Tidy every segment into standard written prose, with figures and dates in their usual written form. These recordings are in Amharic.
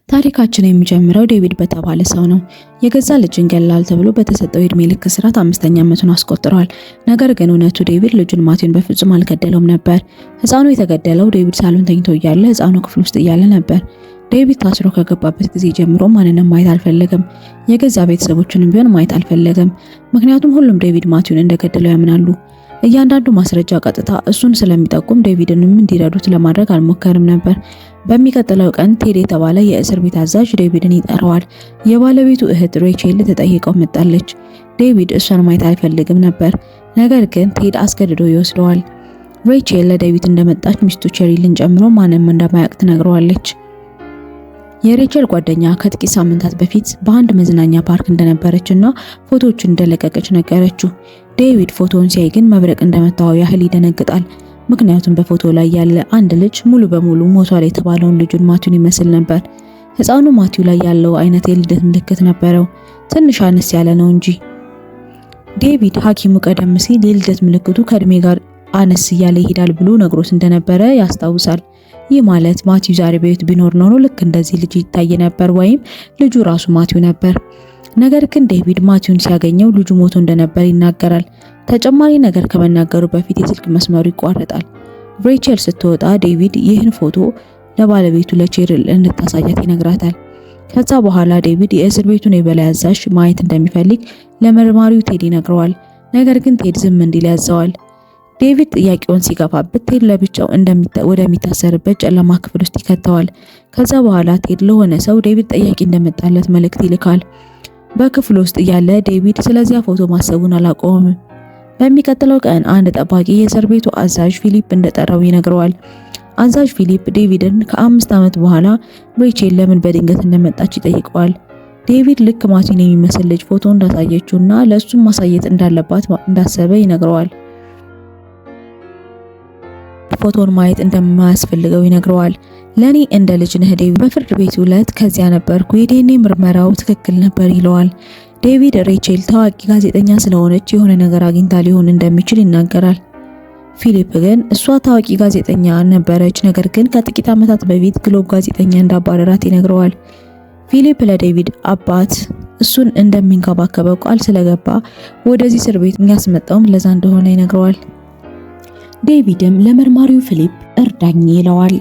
ታሪካችን የሚጀምረው ዴቪድ በተባለ ሰው ነው። የገዛ ልጅን ገላል ተብሎ በተሰጠው የእድሜ ልክ እስራት 5ኛ ዓመቱን አስቆጥሯል። ነገር ግን እውነቱ ዴቪድ ልጁን ማቲውን በፍጹም አልገደለውም ነበር። ህፃኑ የተገደለው ዴቪድ ሳሎን ተኝቶ እያለ ህፃኑ ክፍል ውስጥ እያለ ነበር። ዴቪድ ታስሮ ከገባበት ጊዜ ጀምሮ ማንንም ማየት አልፈለገም። የገዛ ቤተሰቦቹንም ቢሆን ማየት አልፈለገም። ምክንያቱም ሁሉም ዴቪድ ማቲውን እንደገደለው ያምናሉ። እያንዳንዱ ማስረጃ ቀጥታ እሱን ስለሚጠቁም ዴቪድንም እንዲረዱት ለማድረግ አልሞከርም ነበር። በሚቀጥለው ቀን ቴድ የተባለ የእስር ቤት አዛዥ ዴቪድን ይጠራዋል። የባለቤቱ እህት ሬቼል ልትጠይቀው መጣለች። ዴቪድ እሷን ማየት አይፈልግም ነበር፣ ነገር ግን ቴድ አስገድዶ ይወስደዋል። ሬቼል ለዴቪድ እንደመጣች ሚስቱ ቼሪልን ጨምሮ ማንም እንደማያውቅ ትነግረዋለች። የሬቸል ጓደኛ ከጥቂት ሳምንታት በፊት በአንድ መዝናኛ ፓርክ እንደነበረች እና ፎቶዎችን እንደለቀቀች ነገረችው። ዴቪድ ፎቶውን ሲያይ ግን መብረቅ እንደመታው ያህል ይደነግጣል። ምክንያቱም በፎቶ ላይ ያለ አንድ ልጅ ሙሉ በሙሉ ሞቷል የተባለውን ልጁን ማቲውን ይመስል ነበር። ህፃኑ ማቲው ላይ ያለው አይነት የልደት ምልክት ነበረው፣ ትንሽ አነስ ያለ ነው እንጂ። ዴቪድ ሐኪሙ ቀደም ሲል የልደት ምልክቱ ከእድሜ ጋር አነስ እያለ ይሄዳል ብሎ ነግሮት እንደነበረ ያስታውሳል። ይህ ማለት ማቲው ዛሬ በሕይወት ቢኖር ኖሮ ልክ እንደዚህ ልጅ ይታይ ነበር፣ ወይም ልጁ ራሱ ማቲው ነበር። ነገር ግን ዴቪድ ማቲውን ሲያገኘው ልጁ ሞቶ እንደነበር ይናገራል። ተጨማሪ ነገር ከመናገሩ በፊት የስልክ መስመሩ ይቋረጣል። ሬቸል ስትወጣ ዴቪድ ይህን ፎቶ ለባለቤቱ ለቼሪል እንድታሳያት ይነግራታል። ከዛ በኋላ ዴቪድ የእስር ቤቱን የበላይ አዛዥ ማየት እንደሚፈልግ ለመርማሪው ቴድ ይነግረዋል። ነገር ግን ቴድ ዝም እንዲል ያዘዋል። ዴቪድ ጥያቄውን ሲገፋበት ቴድ ለብቻው ወደሚታሰርበት ጨለማ ክፍል ውስጥ ይከተዋል። ከዛ በኋላ ቴድ ለሆነ ሰው ዴቪድ ጠያቂ እንደመጣለት መልእክት ይልካል። በክፍሉ ውስጥ እያለ ዴቪድ ስለዚያ ፎቶ ማሰቡን አላቆመም። በሚቀጥለው ቀን አንድ ጠባቂ የእስር ቤቱ አዛዥ ፊሊፕ እንደጠራው ይነግረዋል። አዛዥ ፊሊፕ ዴቪድን ከ5 ዓመት በኋላ ሬቼል ለምን በድንገት እንደመጣች ይጠይቀዋል። ዴቪድ ልክ ማቲን የሚመስል ልጅ ፎቶ እንዳሳየችውና ለእሱም ማሳየት እንዳለባት እንዳሰበ ይነግረዋል። ፎቶን ማየት እንደማያስፈልገው ይነግረዋል። ለኔ እንደ ልጅ ነህ ዴቪድ፣ በፍርድ ቤቱ ዕለት ከዚያ ነበርኩ፣ የዲኤንኤ ምርመራው ትክክል ነበር ይለዋል። ዴቪድ ሬቼል ታዋቂ ጋዜጠኛ ስለሆነች የሆነ ነገር አግኝታ ሊሆን እንደሚችል ይናገራል። ፊሊፕ ግን እሷ ታዋቂ ጋዜጠኛ ነበረች፣ ነገር ግን ከጥቂት ዓመታት በፊት ግሎብ ጋዜጠኛ እንዳባረራት ይነግረዋል። ፊሊፕ ለዴቪድ አባት እሱን እንደሚንከባከበው ቃል ስለገባ ወደዚህ እስር ቤት የሚያስመጣውም ለዛ እንደሆነ ይነግረዋል። ዴቪድም ለመርማሪው ፊሊፕ እርዳኝ ይለዋል።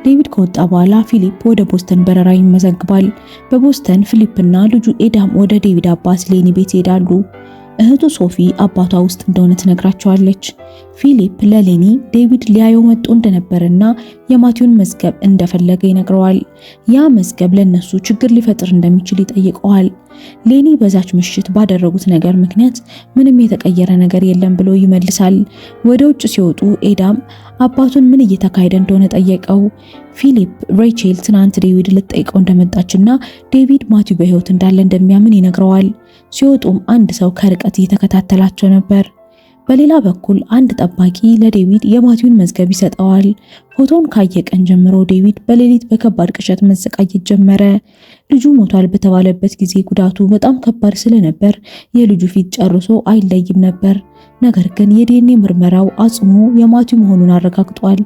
ዴቪድ ከወጣ በኋላ ፊሊፕ ወደ ቦስተን በረራ ይመዘግባል። በቦስተን ፊሊፕና ልጁ ኤዳም ወደ ዴቪድ አባት ሌኒ ቤት ይሄዳሉ። እህቱ ሶፊ አባቷ ውስጥ እንደሆነ ትነግራቸዋለች። ፊሊፕ ለሌኒ ዴቪድ ሊያየው መጥቶ እንደነበረና የማቲውን መዝገብ እንደፈለገ ይነግረዋል። ያ መዝገብ ለነሱ ችግር ሊፈጥር እንደሚችል ይጠይቀዋል። ሌኒ በዛች ምሽት ባደረጉት ነገር ምክንያት ምንም የተቀየረ ነገር የለም ብሎ ይመልሳል። ወደ ውጭ ሲወጡ ኤዳም አባቱን ምን እየተካሄደ እንደሆነ ጠየቀው። ፊሊፕ ሬቼል ትናንት ዴቪድ ልትጠይቀው እንደመጣችና ዴቪድ ማቲው በሕይወት እንዳለ እንደሚያምን ይነግረዋል። ሲወጡም አንድ ሰው ከርቀት እየተከታተላቸው ነበር። በሌላ በኩል አንድ ጠባቂ ለዴቪድ የማቲውን መዝገብ ይሰጠዋል። ፎቶውን ካየ ቀን ጀምሮ ዴቪድ በሌሊት በከባድ ቅዠት መሰቃየት ጀመረ። ልጁ ሞቷል በተባለበት ጊዜ ጉዳቱ በጣም ከባድ ስለነበር የልጁ ፊት ጨርሶ አይለይም ነበር። ነገር ግን የዲኤንኤ ምርመራው አጽሙ የማቲው መሆኑን አረጋግጧል።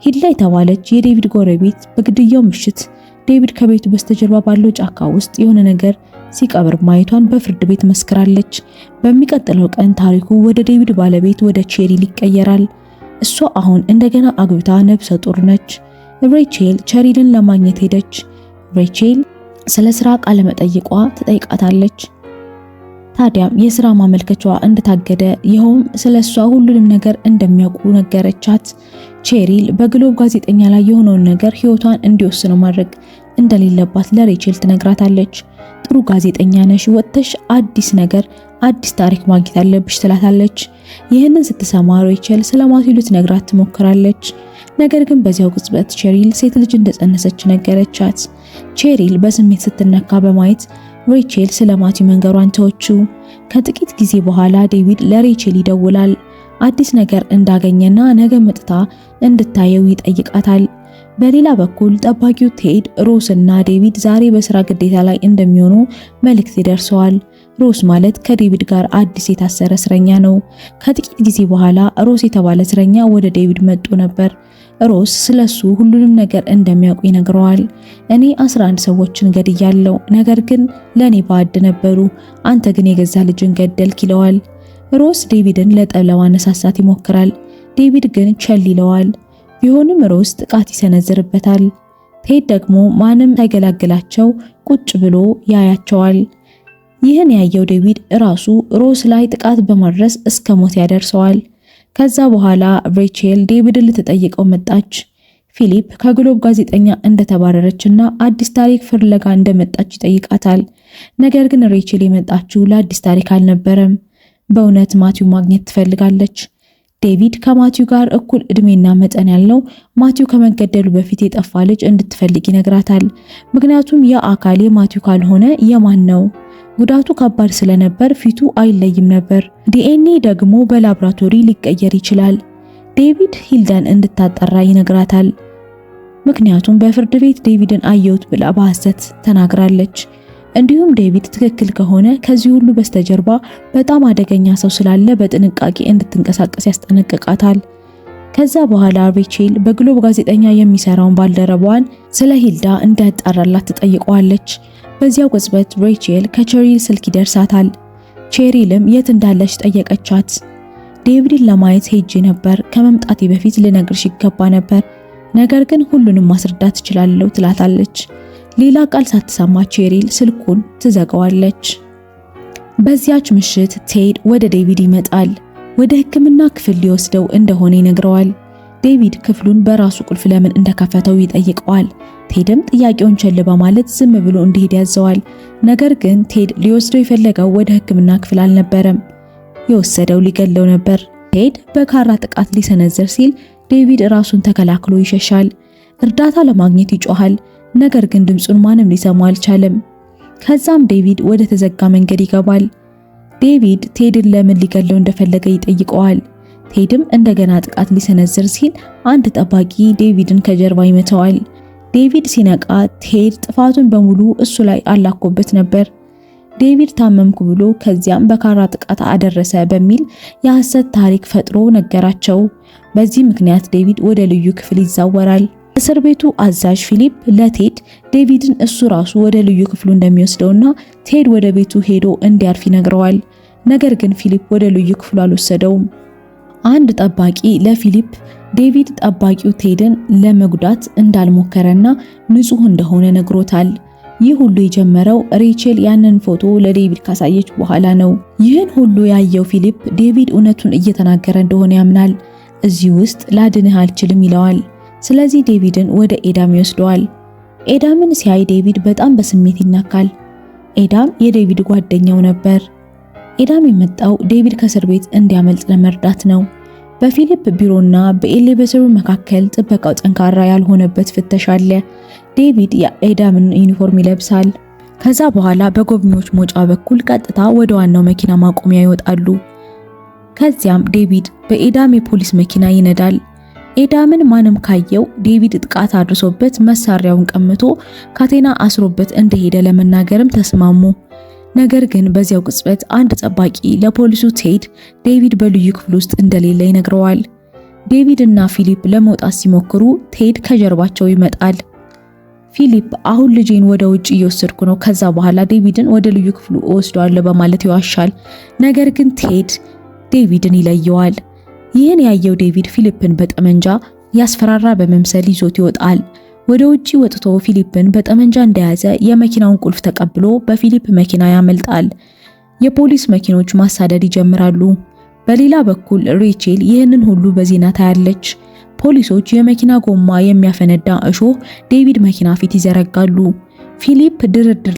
ሂድላ የተባለች የዴቪድ ጎረቤት በግድያው ምሽት ዴቪድ ከቤቱ በስተጀርባ ባለው ጫካ ውስጥ የሆነ ነገር ሲቀብር ማየቷን በፍርድ ቤት መስክራለች። በሚቀጥለው ቀን ታሪኩ ወደ ዴቪድ ባለቤት ወደ ቼሪል ይቀየራል። እሷ አሁን እንደገና አግብታ ነፍሰ ጡር ነች። ሬቼል ቼሪልን ለማግኘት ሄደች። ሬቼል ስለ ስራ ቃለ መጠይቋ ትጠይቃታለች። ታዲያም የስራ ማመልከቻዋ እንደታገደ ይኸውም ስለ እሷ ሁሉንም ነገር እንደሚያውቁ ነገረቻት። ቼሪል በግሎብ ጋዜጠኛ ላይ የሆነውን ነገር ህይወቷን እንዲወስነው ማድረግ እንደሌለባት ለሬቼል ትነግራታለች። ጥሩ ጋዜጠኛ ነሽ፣ ወጥተሽ አዲስ ነገር አዲስ ታሪክ ማግኘት አለብሽ ትላታለች። ይህንን ስትሰማ ሬቼል ስለ ማቲው ልትነግራት ትሞክራለች። ነገር ግን በዚያው ቅጽበት ቼሪል ሴት ልጅ እንደጸነሰች ነገረቻት። ቼሪል በስሜት ስትነካ በማየት ሬቼል ስለ ማቲው መንገሯን ተወችው። ከጥቂት ጊዜ በኋላ ዴቪድ ለሬቼል ይደውላል። አዲስ ነገር እንዳገኘና ነገ መጥታ እንድታየው ይጠይቃታል። በሌላ በኩል ጠባቂው ቴድ ሮስ እና ዴቪድ ዛሬ በስራ ግዴታ ላይ እንደሚሆኑ መልእክት ይደርሰዋል። ሮስ ማለት ከዴቪድ ጋር አዲስ የታሰረ እስረኛ ነው። ከጥቂት ጊዜ በኋላ ሮስ የተባለ እስረኛ ወደ ዴቪድ መጥቶ ነበር። ሮስ ስለሱ ሁሉንም ነገር እንደሚያውቁ ይነግረዋል። እኔ 11 ሰዎችን ገድያለሁ፣ ነገር ግን ለኔ ባዕድ ነበሩ። አንተ ግን የገዛ ልጅህን ገደልክ ይለዋል። ሮስ ዴቪድን ለጠብ ለማነሳሳት ይሞክራል። ዴቪድ ግን ቸል ይለዋል። ቢሆንም ሮስ ጥቃት ይሰነዝርበታል። ቴድ ደግሞ ማንም ሳይገላግላቸው ቁጭ ብሎ ያያቸዋል። ይህን ያየው ዴቪድ ራሱ ሮስ ላይ ጥቃት በማድረስ እስከ ሞት ያደርሰዋል። ከዛ በኋላ ሬቼል ዴቪድን ልትጠይቀው መጣች። ፊሊፕ ከግሎብ ጋዜጠኛ እንደተባረረችና አዲስ ታሪክ ፍለጋ እንደመጣች ይጠይቃታል። ነገር ግን ሬቼል የመጣችው ለአዲስ ታሪክ አልነበረም። በእውነት ማቲው ማግኘት ትፈልጋለች። ዴቪድ ከማቲው ጋር እኩል እድሜና መጠን ያለው ማቲው ከመገደሉ በፊት የጠፋ ልጅ እንድትፈልግ ይነግራታል። ምክንያቱም ያ አካል የማቲው ካልሆነ የማን ነው? ጉዳቱ ከባድ ስለነበር ፊቱ አይለይም ነበር። ዲኤንኤ ደግሞ በላብራቶሪ ሊቀየር ይችላል። ዴቪድ ሂልዳን እንድታጣራ ይነግራታል። ምክንያቱም በፍርድ ቤት ዴቪድን አየሁት ብላ በሐሰት ተናግራለች። እንዲሁም ዴቪድ ትክክል ከሆነ ከዚህ ሁሉ በስተጀርባ በጣም አደገኛ ሰው ስላለ በጥንቃቄ እንድትንቀሳቀስ ያስጠነቅቃታል። ከዛ በኋላ ሬቼል በግሎብ ጋዜጠኛ የሚሰራውን ባልደረባዋን ስለ ሂልዳ እንዲያጣራላት ትጠይቀዋለች። በዚያው ቅጽበት ሬቼል ከቼሪል ስልክ ይደርሳታል። ቼሪልም የት እንዳለች ጠየቀቻት። ዴቪድን ለማየት ሄጄ ነበር፣ ከመምጣቴ በፊት ልነግርሽ ይገባ ነበር፣ ነገር ግን ሁሉንም ማስረዳት እችላለሁ ትላታለች። ሌላ ቃል ሳትሰማ ቼሪል ስልኩን ትዘጋዋለች። በዚያች ምሽት ቴድ ወደ ዴቪድ ይመጣል። ወደ ሕክምና ክፍል ሊወስደው እንደሆነ ይነግረዋል። ዴቪድ ክፍሉን በራሱ ቁልፍ ለምን እንደከፈተው ይጠይቀዋል። ቴድም ጥያቄውን ቸል በማለት ዝም ብሎ እንዲሄድ ያዘዋል። ነገር ግን ቴድ ሊወስደው የፈለገው ወደ ሕክምና ክፍል አልነበረም። የወሰደው ሊገለው ነበር። ቴድ በካራ ጥቃት ሊሰነዝር ሲል ዴቪድ ራሱን ተከላክሎ ይሸሻል። እርዳታ ለማግኘት ይጮሃል። ነገር ግን ድምጹን ማንም ሊሰማ አልቻለም። ከዛም ዴቪድ ወደ ተዘጋ መንገድ ይገባል። ዴቪድ ቴድን ለምን ሊገለው እንደፈለገ ይጠይቀዋል። ቴድም እንደገና ጥቃት ሊሰነዝር ሲል አንድ ጠባቂ ዴቪድን ከጀርባ ይመታዋል። ዴቪድ ሲነቃ ቴድ ጥፋቱን በሙሉ እሱ ላይ አላኮበት ነበር። ዴቪድ ታመምኩ ብሎ ከዚያም በካራ ጥቃት አደረሰ በሚል የሐሰት ታሪክ ፈጥሮ ነገራቸው። በዚህ ምክንያት ዴቪድ ወደ ልዩ ክፍል ይዛወራል። እስር ቤቱ አዛዥ ፊሊፕ ለቴድ ዴቪድን እሱ ራሱ ወደ ልዩ ክፍሉ እንደሚወስደውና ቴድ ወደ ቤቱ ሄዶ እንዲያርፍ ይነግረዋል። ነገር ግን ፊሊፕ ወደ ልዩ ክፍሉ አልወሰደውም። አንድ ጠባቂ ለፊሊፕ ዴቪድ ጠባቂው ቴድን ለመጉዳት እንዳልሞከረና ንጹህ እንደሆነ ነግሮታል። ይህ ሁሉ የጀመረው ሬቼል ያንን ፎቶ ለዴቪድ ካሳየች በኋላ ነው። ይህን ሁሉ ያየው ፊሊፕ ዴቪድ እውነቱን እየተናገረ እንደሆነ ያምናል። እዚህ ውስጥ ላድንህ አልችልም ይለዋል። ስለዚህ ዴቪድን ወደ ኤዳም ይወስደዋል። ኤዳምን ሲያይ ዴቪድ በጣም በስሜት ይነካል። ኤዳም የዴቪድ ጓደኛው ነበር። ኤዳም የመጣው ዴቪድ ከእስር ቤት እንዲያመልጥ ለመርዳት ነው። በፊሊፕ ቢሮና በ elevator ኡ መካከል ጥበቃው ጠንካራ ያልሆነበት ፍተሻ አለ። ዴቪድ የኤዳምን ዩኒፎርም ይለብሳል። ከዛ በኋላ በጎብኚዎች መውጫ በኩል ቀጥታ ወደ ዋናው መኪና ማቆሚያ ይወጣሉ። ከዚያም ዴቪድ በኤዳም የፖሊስ መኪና ይነዳል። ኤዳምን ማንም ካየው ዴቪድ ጥቃት አድርሶበት መሳሪያውን ቀምቶ ካቴና አስሮበት እንደሄደ ለመናገርም ተስማሙ። ነገር ግን በዚያው ቅጽበት አንድ ጠባቂ ለፖሊሱ ቴድ ዴቪድ በልዩ ክፍል ውስጥ እንደሌለ ይነግረዋል። ዴቪድ እና ፊሊፕ ለመውጣት ሲሞክሩ ቴድ ከጀርባቸው ይመጣል። ፊሊፕ አሁን ልጄን ወደ ውጭ እየወሰድኩ ነው፣ ከዛ በኋላ ዴቪድን ወደ ልዩ ክፍሉ እወስደዋለሁ በማለት ይዋሻል። ነገር ግን ቴድ ዴቪድን ይለየዋል። ይህን ያየው ዴቪድ ፊሊፕን በጠመንጃ ያስፈራራ በመምሰል ይዞት ይወጣል። ወደ ውጪ ወጥቶ ፊሊፕን በጠመንጃ እንደያዘ የመኪናውን ቁልፍ ተቀብሎ በፊሊፕ መኪና ያመልጣል። የፖሊስ መኪኖች ማሳደድ ይጀምራሉ። በሌላ በኩል ሬቼል ይህንን ሁሉ በዜና ታያለች። ፖሊሶች የመኪና ጎማ የሚያፈነዳ እሾህ ዴቪድ መኪና ፊት ይዘረጋሉ። ፊሊፕ ድርድር